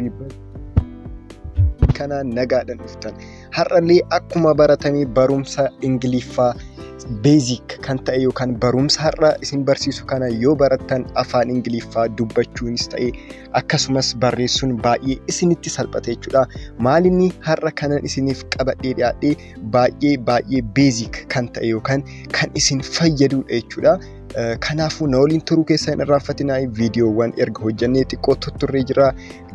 jirtanii? Kana nagaadhaan dhuftan. Har'allee akkuma baratame barumsa Ingiliffaa basic kan ta'e yookaan barumsa har'a isin barsiisu kana yoo barattan, afaan Ingiliffaa dubbachuunis ta'e akkasumas barreessuun baay'ee isinitti salphata jechuudha. Maalinni har'a kanan isiniif qabadhee dhiyaadhee baay'ee baay'ee basic kan ta'e yookaan kan isin fayyadudha jechuudha. Kanaafuu na waliin turuu keessan hin irraanfatinaa. Viidiyoowwan erga hojjannee xiqqoo tutturree jira.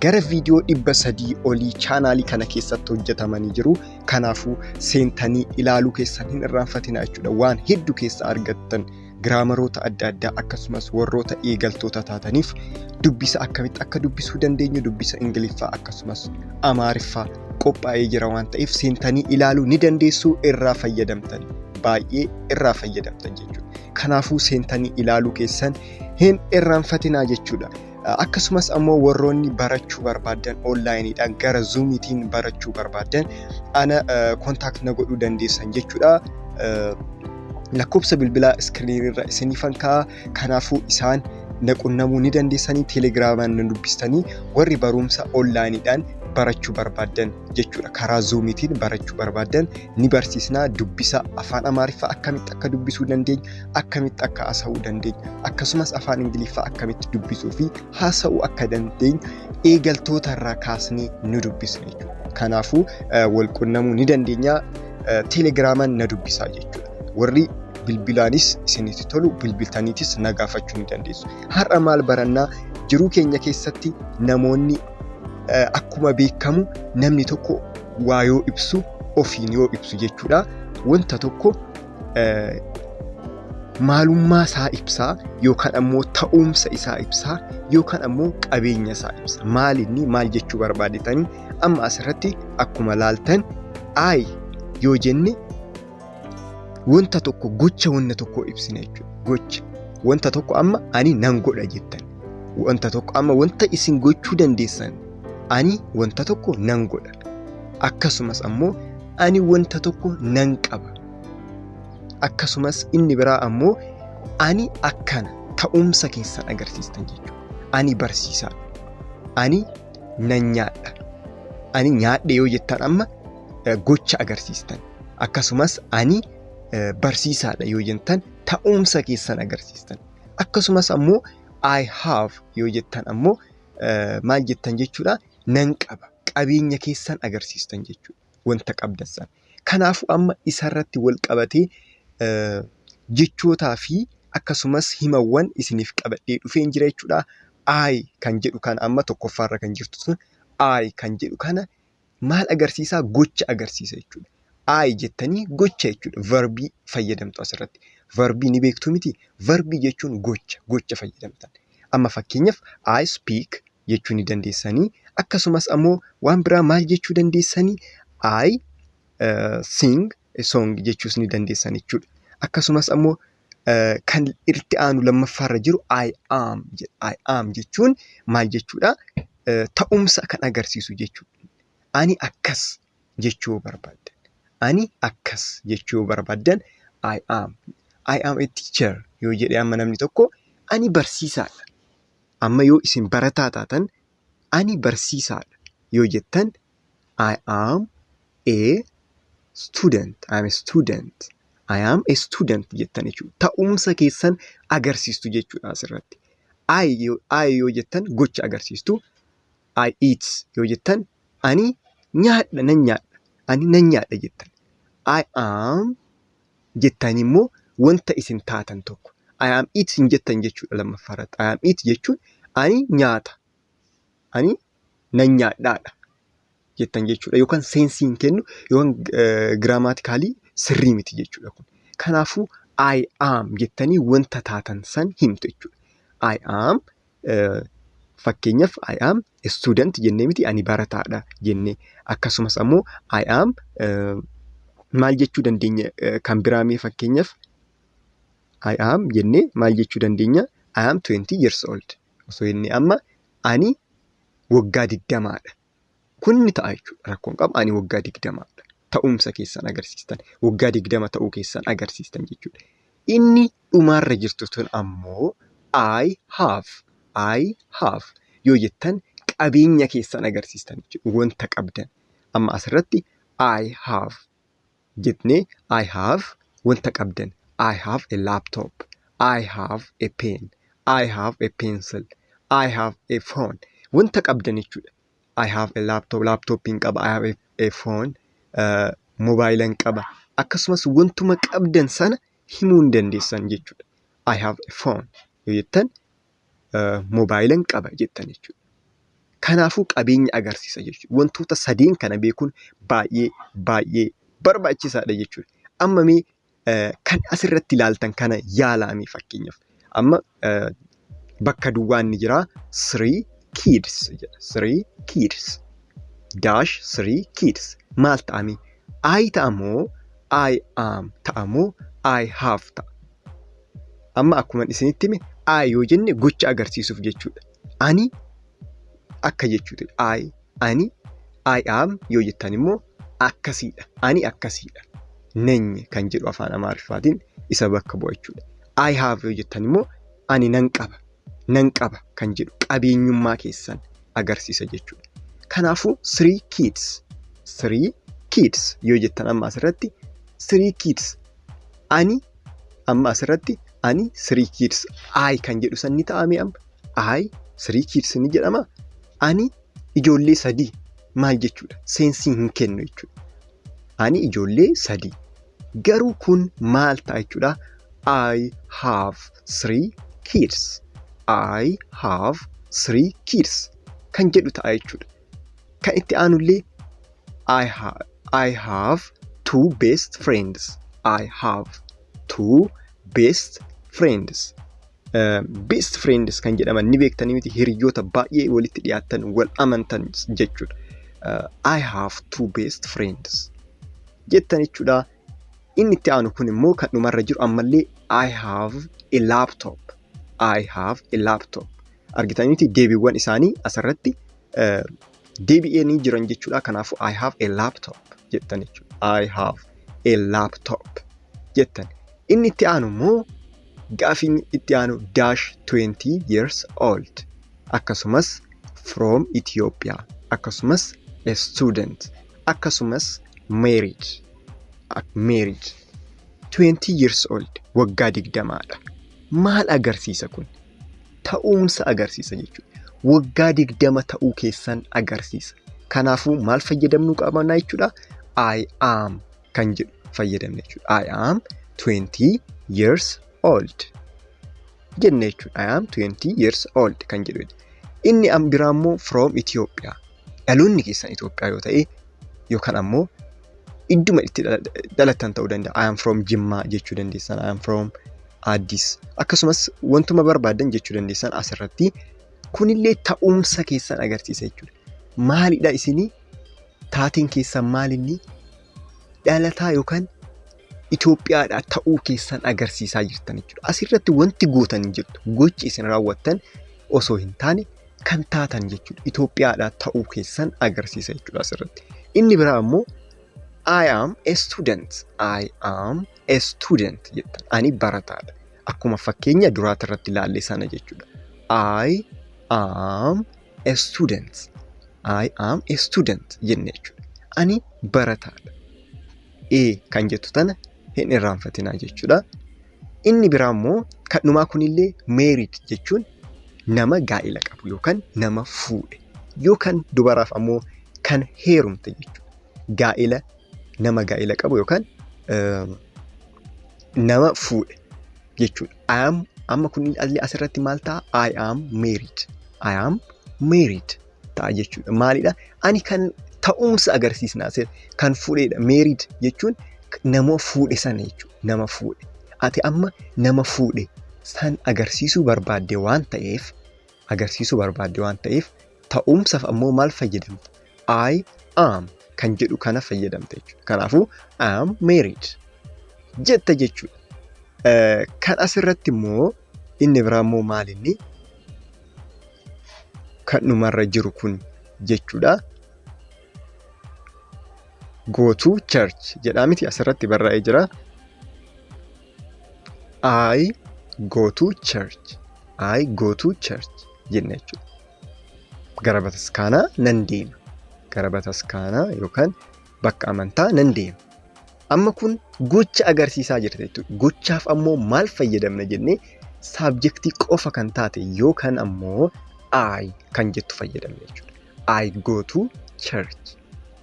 Gara viidiyoo 300 olii chaanaalii kana keessatti hojjetamanii jiru. Kanaafuu seentanii ilaaluu keessan hin irraanfatinaa jechuudha. Waan hedduu keessa argattan, grammaroota adda addaa, akkasumas warroota eegaltoota taataniif dubbisa akkamitti akka dubbisuu dandeenyu, dubbisa Ingiliffaa akkasumas Amaariffaa qophaa'ee jira waan ta'eef, seentanii ilaaluu ni dandeessu, irraa fayyadamtan, baay'ee irraa fayyadamtan jechuudha. Kanaafuu seentanii ilaaluu keessan hin irraanfatinaa jechuudha. Akkasumas ammoo warroonni barachuu barbaadan, onlineiidhaan gara Zoomiitiin barachuu barbaadan, ana contact na godhuu dandeessan jechuudha. Lakkoofsa bilbilaa screenirra isiniifan kaa'a. Kanaafuu isaan na qunnamuu ni dandeessanii, Telegramaan na dubbistanii, warri barumsa onlineiidhaan barachuu barbaaddan jechuudha. Karaa Zoomiitiin barachuu barbaaddan ni barsiisnaa. Dubbisa afaan Amaariffaa akkamitti akka dubbisuu dandeenyu, akkamitti akka haasa'uu dandeenyu, akkasumas afaan Ingiliffaa akkamitti dubbisuu fi haasa'uu akka dandeenyu eegaltoota irraa kaasnee ni dubbisna jechuudha. Kanaafuu wal qunnamuu ni dandeenya. Telegramaan na dubbisaa jechuudha. Warri bilbilaanis isinitti tolu bilbiltaniitis na gaafachuu ni dandeessu. Har'a maal barannaa? Jiruu keenya keessatti namoonni, akkuma beekamu, namni tokko waa yoo ibsu, ofiin yoo ibsu jechuudha. Wanta tokko maalummaa isaa ibsaa yookaan ammoo ta'umsa isaa ibsaa yookaan ammoo qabeenya isaa ibsa. Maal inni maal jechuu barbaadetanii? Amma asirratti akkuma laaltan, I yoo jenne wanta tokko, gocha wanta tokko ibsina jechuudha. Gocha wanta tokko amma ani nan godha jettan. Wanta tokko amma wanta isin gochuu dandeessan, ani wanta tokko nan godha. Akkasumas ammoo ani wanta tokko nan qaba. Akkasumas inni biraa ammoo ani akkana, ta'umsa keessan agarsiistan jechuudha. Ani barsiisaadha. Ani nan nyaadha. Ani nyaadhe yoo jettan amma gocha agarsiistan. Akkasumas ani barsiisaadha yoo jettan ta'umsa keessan agarsiistan. Akkasumas ammoo I have yoo jettan ammoo maal jettan jechuudha? Nan qaba. Qabeenya keessan agarsiistan jechuudha. Wanta qabdan sana. Kanaafuu amma isarratti wal qabatee jechootaa fi akkasumas himawwan isiniif qabadhee dhufeen jira jechuudha. I kan jedhu kana, amma tokkoffaarra kan jirtu sun, I kan jedhu kana maal agarsiisaa? Gocha agarsiisa jechuudha. I jettanii gocha jechuudha. Verbii fayyadamtu asirratti. Verbii ni beektu miti? Verbii jechuun gocha, gocha fayyadamtan. Amma fakkeenyaaf I speak jechuu ni dandeessanii. Akkasumas ammoo waan biraa maal jechuu dandeessanii? I sing a song jechuus ni dandeessan jechuudha. Akkasumas ammoo kan itti aanu lammaffaarra jiru I am jedha. I am jechuun maal jechuudha? Ta'umsa kan agarsiisu jechuudha. Ani akkas jechuu yoo barbaaddan. Ani akkas jechuu yoo barbaaddan, I am. I am a teacher yoo jedhe amma namni tokko, ani barsiisaadha. Amma yoo isin barataa taatan, ani barsiisaadha yoo jettan, I am a student. I am a student. I am a student jettan jechuudha. Ta'umsa keessan agarsiistu jechuudha asirratti. I yoo jettan gocha agarsiistu. I eat yoo jettan ani nyaadha, nan nyaadha. Ani nan nyaadha jettan. I am jettan immoo wanta isin taatan tokko. I am eat hin jettan jechuudha lammaffaa irratti. I am eat jechuun ani nyaata. Ani nan nyaadhaadha jettan jechuudha. Yookaan sense hin kennu yookaan grammatically sirrii miti jechuudha kun. Kanaafuu I am jettanii wanta taatan san himtu jechuudha. I am, fakkeenyaaf, I am a student jennee miti? Ani barataadha jennee. Akkasumas ammoo I am maal jechuu dandeenya kan biraa? Mee fakkeenyaaf I am jennee maal jechuu dandeenya? I am 20 years old osoo jennee amma, ani waggaa 20dha. Kun ni ta'a jechuudha. Rakkoon qabu, ani waggaa 20dha. Ta'umsa keessan agarsiistan. Waggaa 20 ta'uu keessan agarsiistan jechuudha. Inni dhumaarra jirtu tun ammoo I have. I have yoo jettan qabeenya keessan agarsiistan jechuudha. I have jechuun Qabeenya keessan agarsiistan jechuudha. Wanta qabdan. Amma asirratti "I have" jennee, "I have" wanta qabdan. I have a laptop. I have a pen. I have a pencil. I have a phone. Wanta qabdan jechuudha. I have a laptop. Laaptooppiin qaba. I have a phone. Moobaayilan qaba. Akkasumas wantuma qabdan sana himuu hin dandeessan jechuudha. "I have a phone" yoo jettan, moobaayilan qaba jettan jechuudha. Kanaafuu qabeenya agarsiisa jechuudha. Wantoota sadeen kana beekuun baay'ee baay'ee barbaachisaadha jechuudha. Amma mee kan asirratti ilaaltan kana yaalaa mee fakkeenyaaf. Amma bakka duwwaan ni jira. "Three kids" jedha. "Three kids." Dash "three kids". Maal ta'a mee? "I" ta'a moo, "I am" ta'a moo, "I have" ta'a? Amma akkuma isinitti hime, "I" yoo jenne gocha agarsiisuuf jechuudha. Ani akka jechuudha. "I", ani. "I am" yoo jettan immoo akkasiidha. Ani akkasiidha. ነኝ kan jedhu afaan Amaariffaatiin isa bakka bu'a jechuudha. "I have" yoo jettan immoo ani nan qaba. Nan qaba kan jedhu qabeenyummaa keessan agarsiisa jechuudha. Kanaafuu "three kids", "three kids" yoo jettan, amma asirratti "three kids", ani amma asirratti ani "three kids", "I" kan jedhu san ni ta'ame. Amma "I three kids" ni jedhama. Ani ijoollee sadii maal jechuudha? Sense hin kennu jechuudha. Ani ijoollee sadii. Garuu kun maal ta'a jechuudha? "I have three kids." "I have three kids" kan jedhu ta'a jechuudha. Kan itti aanullee I have two best friends. I have two best friends. Best friends kan jedhaman ni beektanii miti? Hiriyoota baay'ee walitti dhiyaatan, wal amantan jechuudha. "I have two best friends" jettan jechuudha. Inni itti aanu kun immoo kan dhumarra jiru ammallee "I have a laptop." I have a laptop. Argitanii miti? Deebiiwwan isaanii asirratti deebi'anii jiran jechuudha. Kanaafuu "I have a laptop" jettan jechuudha. "I have a laptop" jettan. Inni itti aanu immoo, gaafiin itti aanu, "dash 20 years old", akkasumas "from Ethiopia", akkasumas "a student", akkasumas "married". "Married". "20 years old", waggaa 20dha. Maal agarsiisa kun? Ta'umsa agarsiisa jechuudha. Waggaa 20 ta'uu keessan agarsiisa. Kanaafuu maal fayyadamnuu qabna jechuudha? "I am" kan jedhu fayyadamna jechuudha. "I am 20 years old" jenne jechuudha. "I am 20 years old" kan jedhu. Inni biraa immoo "from Ethiopia". Dhaloonni keessan Itoophiyaa yoo ta'e, yookaan ammoo idduma itti dhalattan ta'uu danda'a. "I am from Jimmaa" jechuu dandeessan. "I am from Addis." Akkasumas wantuma barbaadan jechuu dandeessan asirratti. Kunillee ta'umsa keessan agarsiisa jechuudha. Maalidha isinii? Taateen keessan maalinni? Dhalataa yookaan Itoophiyaadhaa ta'uu keessan agarsiisaa jirtan jechuudha. Asirratti wanti gootan hin jirtu. Gochi isin raawwattan osoo hin taane kan taatan jechuudha. Itoophiyaadhaa ta'uu keessan agarsiisa jechuudha asirratti. Inni biraa immoo "I am a student." "I am a student" jettan. Ani barataadha. Akkuma fakkeenya duraati irratti ilaalle sana jechuudha. "I am a student." "I am a student" jenne jechuudha. Ani barataadha. "A" kan jettu tana hin irraanfatinaa jechuudha. Inni biraa immoo kan dhumaa kunillee "married" jechuun nama gaa'ila qabu yookaan nama fuudhe yookaan dubaraaf ammoo kan heerumte jechuudha. Gaa'ila, nama gaa'ila qabu yookaan nama fuudhe jechuudha. "I am", amma kun asirratti maal ta'a? "I am married." "I am married" ta'a jechuudha. Maalidha? Ani kan ta'umsa agarsiisna asirratti kan fuudhedha. "Married" jechuun nama fuudhe sana jechuudha. Nama fuudhe. Ati amma nama fuudhe san agarsiisuu barbaadde waan ta'eef, ta'umsaaf ammoo maal fayyadamta? "I am" kan jedhu kana fayyadamta jechuudha. Kanaafuu "I am married" jetta jechuudha. Kan asirratti immoo inni biraa immoo maal inni kan dhumarra jiru kun jechuudha. "Go to church" jedhaa miti? Asirratti barraa'ee jira. "I go to church." "I go to church" jenna jechuudha. Gara bataskaanaa nan deema. Gara bataskaanaa yookaan bakka amantaa nan deema. Amma kun gocha agarsiisaa jirta jechuudha. Gochaaf ammoo maal fayyadamna jennee, subjectii qofa kan taate yookaan ammoo I kan jettu fayyadamna jechuudha. I go to church.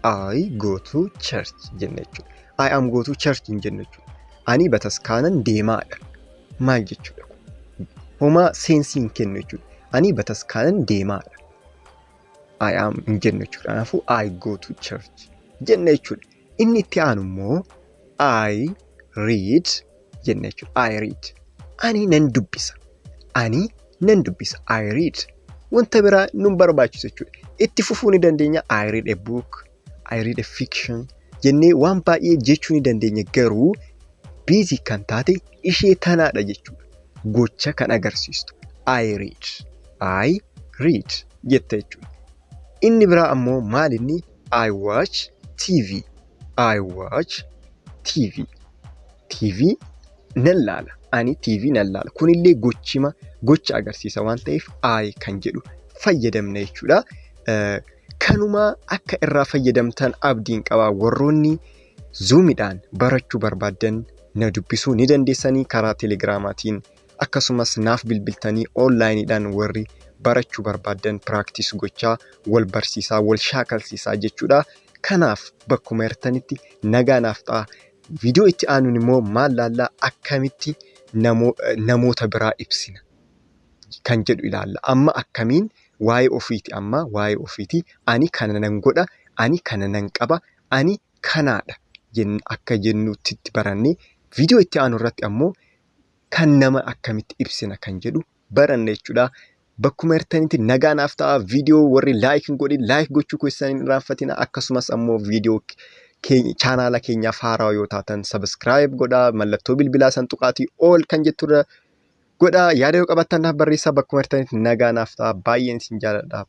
I go to church jenna jechuudha. I am go to church hin jennu jechuudha. Ani bataskaanan deemaadha. Maal jechuudha kun? Homaa senseii hin kennu jechuudha. Ani bataskaanan deemaadha. I am hin jennu jechuudha. Kanaafuu I go to church jenna jechuudha. Inni itti aanu immoo I read jenna jechuudha. I read. Ani nan dubbisa. Ani nan dubbisa. I read. Wanta biraa nun barbaachisu jechuudha. Itti fufuu ni dandeenya. I read a book. I read a fiction jennee waan baay'ee jechuu ni dandeenya, garuu basic kan taate ishee tanaadha jechuudha. Gocha kan agarsiistu. I read. I read jetta jechuudha. Inni biraa ammoo maal inni? I watch TV. I watch TV. TV nan laala. Ani TV nan laala. Kunillee gochima gocha agarsiisa waan ta'eef I kan jedhu fayyadamna jechuudha. Kanuma akka irraa fayyadamtan abdiin qaba. Warroonni Zoomiidhaan barachuu barbaaddan na dubbisuu ni dandeessanii karaa Telegramaatiin, akkasumas naaf bilbiltanii onlineiidhaan warri barachuu barbaaddan practice gochaa wal barsiisaa, wal shaakalsiisaa jechuudha. Kanaaf bakkuma jirtanitti nagaa naaf ta'a. Viidiyoo itti aanuun immoo maal laallaa? Akkamitti namoota biraa ibsina kan jedhu ilaalla. Amma akkamiin waa'ee ofiiti, amma waa'ee ofiiti, ani kana nan godha, ani kana nan qaba, ani kanaadha akka jennutti barannee, viidiyoo itti aanu irratti ammoo kan nama akkamitti ibsina kan jedhu baranna jechuudha. Bakkuma jirtanitti nagaa naaf ta'a. Viidiyoo warri like hin godhin like gochuu keessan hin irraanfatina. Akkasumas ammoo viidiyoo chaanaala keenyaaf haarawaa yoo taatan subscribe godhaa. Mallattoo bilbilaa san tuqaatii all kan jetturra godhaa. Yaada yoo qabaattan naaf barreessaa. Bakkuma jirtanitti nagaa naaf ta'a. Baay'een isin jaaladha.